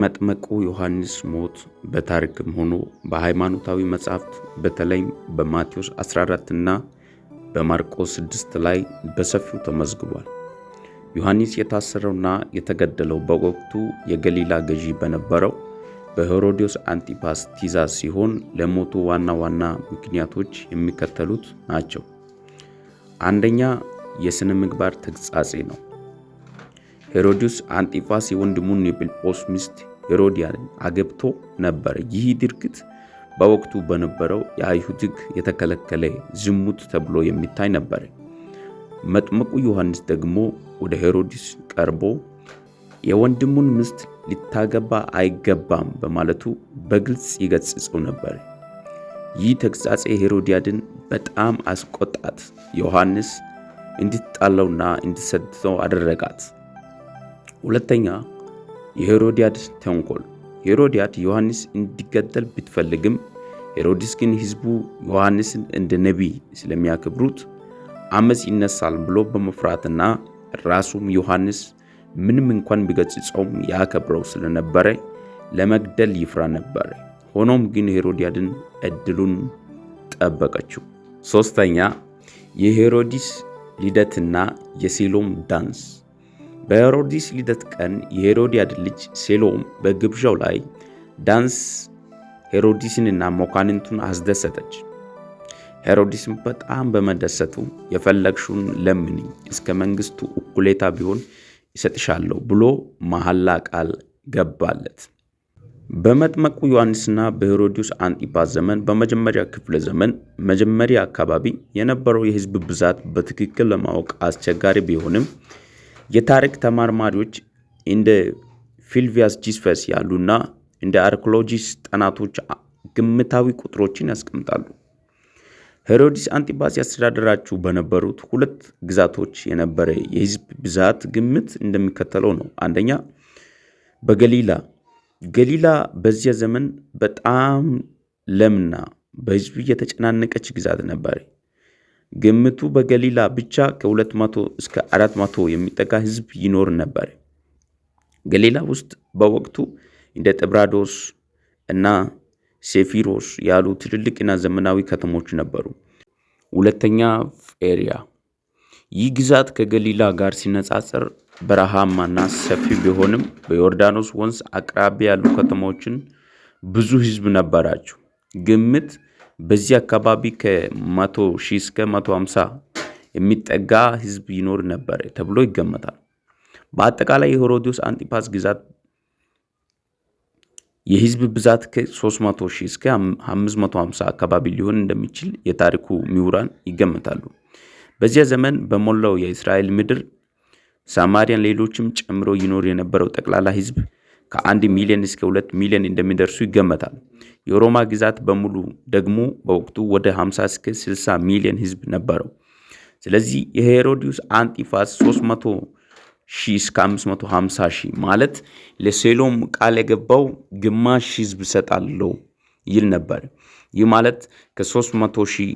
የመጥምቁ ዮሐንስ ሞት በታሪክም ሆኖ በሃይማኖታዊ መጻሕፍት በተለይም በማቴዎስ 14 እና በማርቆስ 6 ላይ በሰፊው ተመዝግቧል። ዮሐንስ የታሰረውና የተገደለው በወቅቱ የገሊላ ገዢ በነበረው በሄሮድዮስ አንቲፓስ ትእዛዝ ሲሆን ለሞቱ ዋና ዋና ምክንያቶች የሚከተሉት ናቸው። አንደኛ፣ የሥነ ምግባር ተግሣጽ ነው። ሄሮድዮስ አንቲፓስ የወንድሙን የፊልጶስ ሚስት ሄሮድያድን አግብቶ ነበር። ይህ ድርጊት በወቅቱ በነበረው የአይሁድ ሕግ የተከለከለ ዝሙት ተብሎ የሚታይ ነበር። መጥምቁ ዮሐንስ ደግሞ ወደ ሄሮድስ ቀርቦ የወንድሙን ሚስት ሊታገባ አይገባም በማለቱ በግልጽ ይገሥጸው ነበር። ይህ ተግሣጽ ሄሮድያድን በጣም አስቆጣት። ዮሐንስ እንድትጣለውና እንድትሰድተው አደረጋት። ሁለተኛ፣ የሄሮድያድ ተንኮል። ሄሮድያድ ዮሐንስ እንዲገደል ብትፈልግም ሄሮድስ ግን ሕዝቡ ዮሐንስን እንደ ነቢይ ስለሚያከብሩት አመፅ ይነሳል ብሎ በመፍራትና ራሱም ዮሐንስ ምንም እንኳን ቢገሥጸውም ያከብረው ስለነበረ ለመግደል ይፍራ ነበር። ሆኖም ግን ሄሮድያድን እድሉን ጠበቀችው። ሶስተኛ፣ የሄሮድስ ልደትና የሴሎም ዳንስ። በሄሮድስ ልደት ቀን የሄሮድያድ ልጅ ሴሎም በግብዣው ላይ ዳንስ ሄሮድስንና መኳንንቱን አስደሰተች። ሄሮድስም በጣም በመደሰቱ የፈለግሽውን ለምንኝ፣ እስከ መንግስቱ እኩሌታ ቢሆን እሰጥሻለሁ ብሎ መሐላ ቃል ገባለት። በመጥምቁ ዮሐንስና በሄሮድስ አንቲፓስ ዘመን በመጀመሪያ ክፍለ ዘመን መጀመሪያ አካባቢ የነበረው የህዝብ ብዛት በትክክል ለማወቅ አስቸጋሪ ቢሆንም የታሪክ ተመራማሪዎች እንደ ፍላቪየስ ጆሴፈስ ያሉና እንደ አርኪኦሎጂስት ጥናቶች ግምታዊ ቁጥሮችን ያስቀምጣሉ። ሄሮድስ አንቲፓስ ያስተዳደራቸው በነበሩት ሁለት ግዛቶች የነበረ የህዝብ ብዛት ግምት እንደሚከተለው ነው። አንደኛ፣ በገሊላ። ገሊላ በዚያ ዘመን በጣም ለምና በህዝብ የተጨናነቀች ግዛት ነበር። ግምቱ በገሊላ ብቻ ከ200 እስከ 400 የሚጠጋ ህዝብ ይኖር ነበር። ገሊላ ውስጥ በወቅቱ እንደ ጥብርያዶስ እና ሴፊሮስ ያሉ ትልልቅና ዘመናዊ ከተሞች ነበሩ። ሁለተኛ፣ ጴርያ። ይህ ግዛት ከገሊላ ጋር ሲነጻጸር በረሃማና ሰፊ ቢሆንም በዮርዳኖስ ወንዝ አቅራቢያ ያሉ ከተሞችን ብዙ ህዝብ ነበራቸው። ግምት በዚህ አካባቢ ከ100,000 እስከ 150 የሚጠጋ ህዝብ ይኖር ነበር ተብሎ ይገመታል። በአጠቃላይ የሄሮድስ አንቲፓስ ግዛት የህዝብ ብዛት ከ300 ሺህ እስከ 550 አካባቢ ሊሆን እንደሚችል የታሪኩ ምሁራን ይገምታሉ። በዚያ ዘመን በሞላው የእስራኤል ምድር ሳማሪያን ሌሎችም ጨምሮ ይኖር የነበረው ጠቅላላ ህዝብ ከ1 ሚሊዮን እስከ 2 ሚሊዮን እንደሚደርሱ ይገመታል። የሮማ ግዛት በሙሉ ደግሞ በወቅቱ ወደ 50 እስከ 60 ሚሊዮን ህዝብ ነበረው። ስለዚህ የሄሮድስ አንቲፓስ 300 ሺህ እስከ 550 ሺህ ማለት ለሴሎም ቃል የገባው ግማሽ ህዝብ እሰጣለሁ ይል ነበር። ይህ ማለት ከ300 ሺህ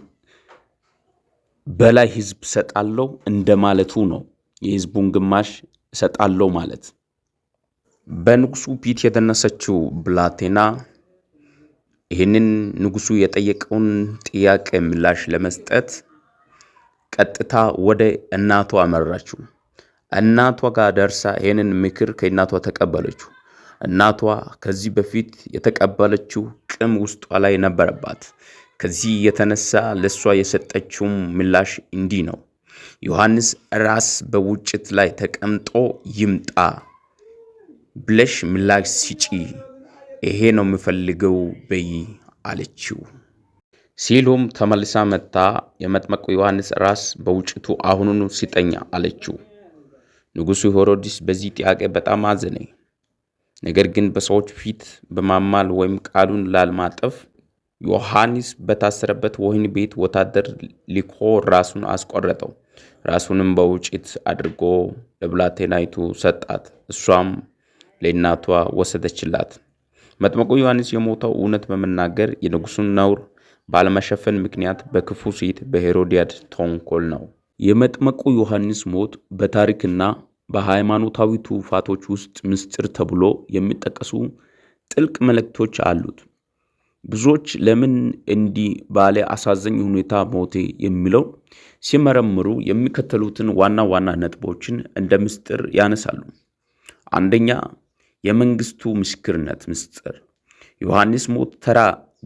በላይ ህዝብ እሰጣለሁ እንደማለቱ ነው። የህዝቡን ግማሽ እሰጣለሁ ማለት። በንጉሱ ፊት የተነሳችው ብላቴና ይህንን ንጉሱ የጠየቀውን ጥያቄ ምላሽ ለመስጠት ቀጥታ ወደ እናቷ አመራችው። እናቷ ጋር ደርሳ ይህንን ምክር ከእናቷ ተቀበለችው። እናቷ ከዚህ በፊት የተቀበለችው ቂም ውስጧ ላይ ነበረባት። ከዚህ የተነሳ ለእሷ የሰጠችው ምላሽ እንዲህ ነው። ዮሐንስ ራስ በውጭት ላይ ተቀምጦ ይምጣ ብለሽ ምላሽ ስጪ፣ ይሄ ነው የምፈልገው በይ አለችው። ሲሎም ተመልሳ መጥታ የመጥምቁ ዮሐንስ ራስ በውጭቱ አሁኑኑ ስጠኝ አለችው። ንጉሡ ሄሮድስ በዚህ ጥያቄ በጣም አዘነ። ነገር ግን በሰዎች ፊት በማማል ወይም ቃሉን ላለማጠፍ ዮሐንስ በታሰረበት ወህኒ ቤት ወታደር ልኮ ራሱን አስቆረጠው። ራሱንም በውጭት አድርጎ ለብላቴናይቱ ሰጣት። እሷም ለእናቷ ወሰደችላት። መጥምቁ ዮሐንስ የሞተው እውነት በመናገር የንጉሡን ነውር ባለመሸፈን ምክንያት በክፉ ሴት በሄሮድያድ ተንኮል ነው። የመጥምቁ ዮሐንስ ሞት በታሪክና በሃይማኖታዊ ትሩፋቶች ውስጥ ምስጢር ተብሎ የሚጠቀሱ ጥልቅ መልእክቶች አሉት። ብዙዎች ለምን እንዲህ ባለ አሳዛኝ ሁኔታ ሞተ የሚለው ሲመረምሩ የሚከተሉትን ዋና ዋና ነጥቦችን እንደ ምስጢር ያነሳሉ። አንደኛ፣ የመንግስቱ ምስክርነት ምስጢር። ዮሐንስ ሞት ተራ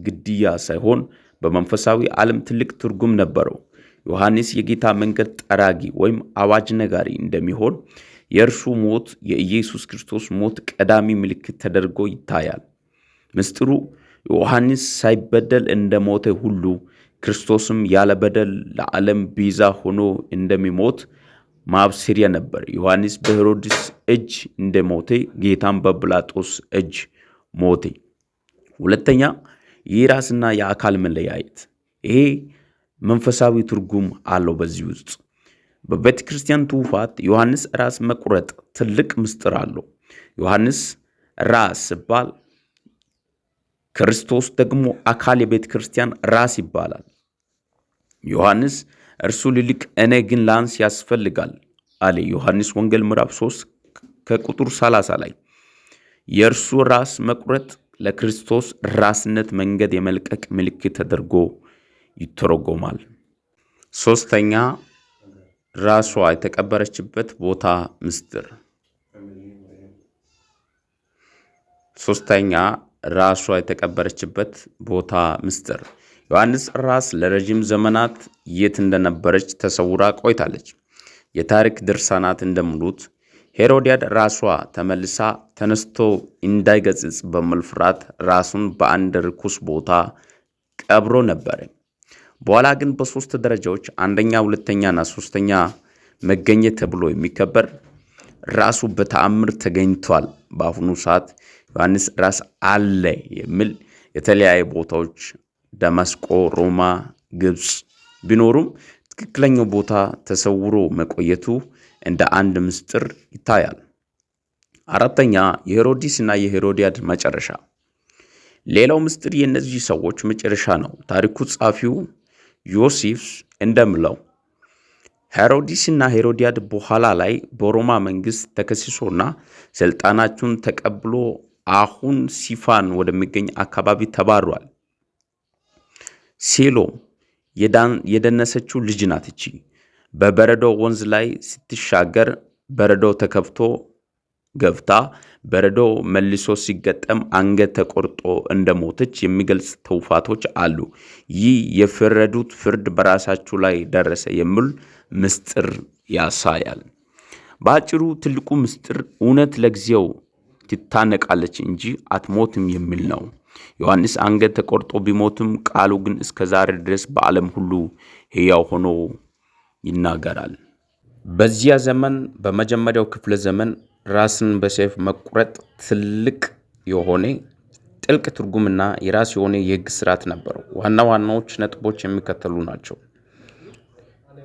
ግድያ ሳይሆን በመንፈሳዊ ዓለም ትልቅ ትርጉም ነበረው። ዮሐንስ የጌታ መንገድ ጠራጊ ወይም አዋጅ ነጋሪ እንደሚሆን የእርሱ ሞት የኢየሱስ ክርስቶስ ሞት ቀዳሚ ምልክት ተደርጎ ይታያል። ምስጢሩ ዮሐንስ ሳይበደል እንደሞተ ሁሉ ክርስቶስም ያለ በደል ለዓለም ቤዛ ሆኖ እንደሚሞት ማብሰሪያ ነበር። ዮሐንስ በሄሮድስ እጅ እንደሞተ ጌታም በጲላጦስ እጅ ሞተ። ሁለተኛ፣ የራስና የአካል መለያየት። ይሄ መንፈሳዊ ትርጉም አለው። በዚህ ውስጥ በቤተ ክርስቲያን ትሩፋት ዮሐንስ ራስ መቁረጥ ትልቅ ምስጢር አለው። ዮሐንስ ራስ ሲባል ክርስቶስ ደግሞ አካል የቤተ ክርስቲያን ራስ ይባላል። ዮሐንስ እርሱ ሊልቅ እኔ ግን ላንስ ያስፈልጋል አለ። ዮሐንስ ወንጌል ምዕራፍ 3 ከቁጥር 30 ላይ። የእርሱ ራስ መቁረጥ ለክርስቶስ ራስነት መንገድ የመልቀቅ ምልክት ተደርጎ ይተረጎማል። ሶስተኛ፣ ራሷ የተቀበረችበት ቦታ ምስጢር። ሶስተኛ፣ ራሷ የተቀበረችበት ቦታ ምስጢር። ዮሐንስ ራስ ለረዥም ዘመናት የት እንደነበረች ተሰውራ ቆይታለች። የታሪክ ድርሳናት እንደሚሉት ሄሮዲያድ ራሷ ተመልሳ ተነስቶ እንዳይገጽጽ በሚል ፍርሃት ራሱን በአንድ ርኩስ ቦታ ቀብሮ ነበር። በኋላ ግን በሶስት ደረጃዎች አንደኛ፣ ሁለተኛና ሶስተኛ መገኘት ተብሎ የሚከበር ራሱ በተአምር ተገኝቷል። በአሁኑ ሰዓት ዮሐንስ ራስ አለ የሚል የተለያዩ ቦታዎች ደማስቆ፣ ሮማ፣ ግብፅ ቢኖሩም ትክክለኛው ቦታ ተሰውሮ መቆየቱ እንደ አንድ ምስጢር ይታያል። አራተኛ፣ የሄሮዲስ እና የሄሮዲያድ መጨረሻ። ሌላው ምስጢር የእነዚህ ሰዎች መጨረሻ ነው። ታሪኩ ጸሐፊው ዮሴፍ እንደሚለው ሄሮዲስ እና ሄሮዲያድ በኋላ ላይ በሮማ መንግስት ተከስሶና ስልጣናቸውን ተቀብሎ አሁን ሲፋን ወደሚገኝ አካባቢ ተባሯል። ሴሎም የደነሰችው ልጅ ናት። እቺ በበረዶ ወንዝ ላይ ስትሻገር በረዶ ተከፍቶ ገብታ በረዶ መልሶ ሲገጠም አንገት ተቆርጦ እንደሞተች የሚገልጽ ትውፋቶች አሉ። ይህ የፈረዱት ፍርድ በራሳችሁ ላይ ደረሰ የሚል ምስጢር ያሳያል። በአጭሩ ትልቁ ምስጢር እውነት ለጊዜው ትታነቃለች እንጂ አትሞትም የሚል ነው። ዮሐንስ አንገት ተቆርጦ ቢሞትም ቃሉ ግን እስከ ዛሬ ድረስ በዓለም ሁሉ ሕያው ሆኖ ይናገራል። በዚያ ዘመን በመጀመሪያው ክፍለ ዘመን ራስን በሰይፍ መቁረጥ ትልቅ የሆነ ጥልቅ ትርጉምና የራስ የሆነ የሕግ ስርዓት ነበረው። ዋና ዋናዎች ነጥቦች የሚከተሉ ናቸው።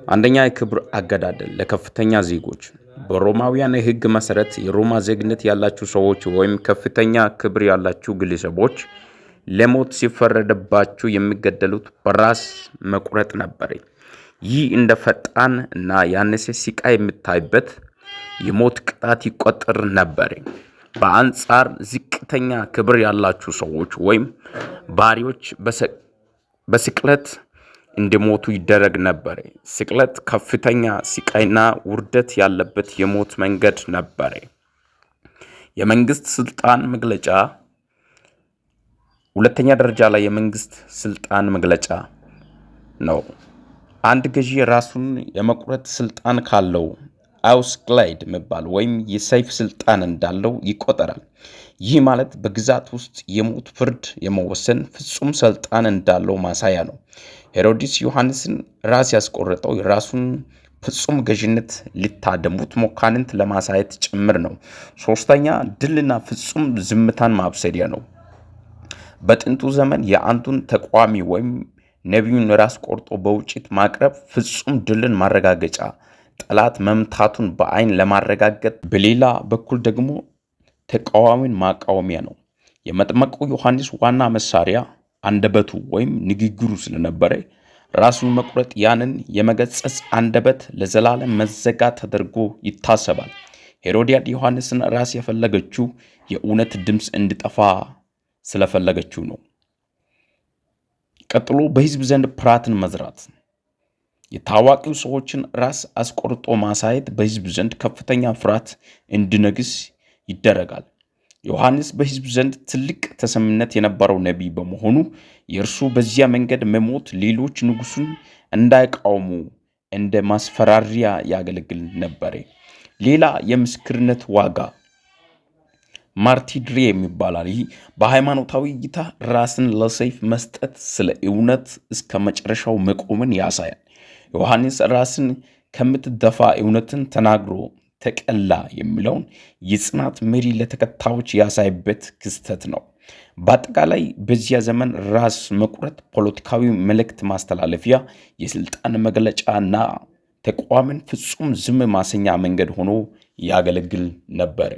አንደኛ፣ የክብር አገዳደል ለከፍተኛ ዜጎች። በሮማውያን የሕግ መሰረት የሮማ ዜግነት ያላቸው ሰዎች ወይም ከፍተኛ ክብር ያላቸው ግለሰቦች ለሞት ሲፈረድባቸው የሚገደሉት በራስ መቁረጥ ነበር። ይህ እንደ ፈጣን እና ያነሰ ስቃይ የሚታይበት የሞት ቅጣት ይቆጠር ነበር። በአንጻር ዝቅተኛ ክብር ያላቸው ሰዎች ወይም ባሪዎች በስቅለት እንዲሞቱ ይደረግ ነበር። ስቅለት ከፍተኛ ስቃይና ውርደት ያለበት የሞት መንገድ ነበር። የመንግስት ስልጣን መግለጫ። ሁለተኛ ደረጃ ላይ የመንግስት ስልጣን መግለጫ ነው። አንድ ገዢ ራሱን የመቁረጥ ስልጣን ካለው አውስግላይድ መባል ወይም የሰይፍ ስልጣን እንዳለው ይቆጠራል። ይህ ማለት በግዛት ውስጥ የሞት ፍርድ የመወሰን ፍጹም ስልጣን እንዳለው ማሳያ ነው። ሄሮድስ ዮሐንስን ራስ ያስቆረጠው የራሱን ፍጹም ገዥነት ሊታደሙት መኳንንት ለማሳየት ጭምር ነው። ሶስተኛ፣ ድልና ፍጹም ዝምታን ማብሰሪያ ነው። በጥንቱ ዘመን የአንዱን ተቃዋሚ ወይም ነቢዩን ራስ ቆርጦ በውጭት ማቅረብ ፍጹም ድልን ማረጋገጫ፣ ጠላት መምታቱን በአይን ለማረጋገጥ፣ በሌላ በኩል ደግሞ ተቃዋሚን ማቃወሚያ ነው። የመጥምቁ ዮሐንስ ዋና መሳሪያ አንደበቱ ወይም ንግግሩ ስለነበረ ራሱን መቁረጥ ያንን የመገሰጽ አንደበት ለዘላለም መዘጋት ተደርጎ ይታሰባል። ሄሮዲያድ ዮሐንስን ራስ የፈለገችው የእውነት ድምፅ እንዲጠፋ ስለፈለገችው ነው። ቀጥሎ በሕዝብ ዘንድ ፍርሃትን መዝራት። የታዋቂው ሰዎችን ራስ አስቆርጦ ማሳየት በሕዝብ ዘንድ ከፍተኛ ፍርሃት እንዲነግስ ይደረጋል። ዮሐንስ በሕዝብ ዘንድ ትልቅ ተሰሚነት የነበረው ነቢይ በመሆኑ የእርሱ በዚያ መንገድ መሞት ሌሎች ንጉሡን እንዳይቃወሙ እንደ ማስፈራሪያ ያገለግል ነበር። ሌላ የምስክርነት ዋጋ martyrdom ይባላል። ይህ በሃይማኖታዊ እይታ ራስን ለሰይፍ መስጠት ስለ እውነት እስከ መጨረሻው መቆምን ያሳያል። ዮሐንስ ራስን ከምትደፋ እውነትን ተናግሮ ተቀላ የሚለውን የጽናት መሪ ለተከታዮች ያሳይበት ክስተት ነው። በአጠቃላይ በዚያ ዘመን ራስ መቁረጥ ፖለቲካዊ መልእክት ማስተላለፊያ፣ የስልጣን መግለጫና ተቋምን ፍጹም ዝም ማሰኛ መንገድ ሆኖ ያገለግል ነበር።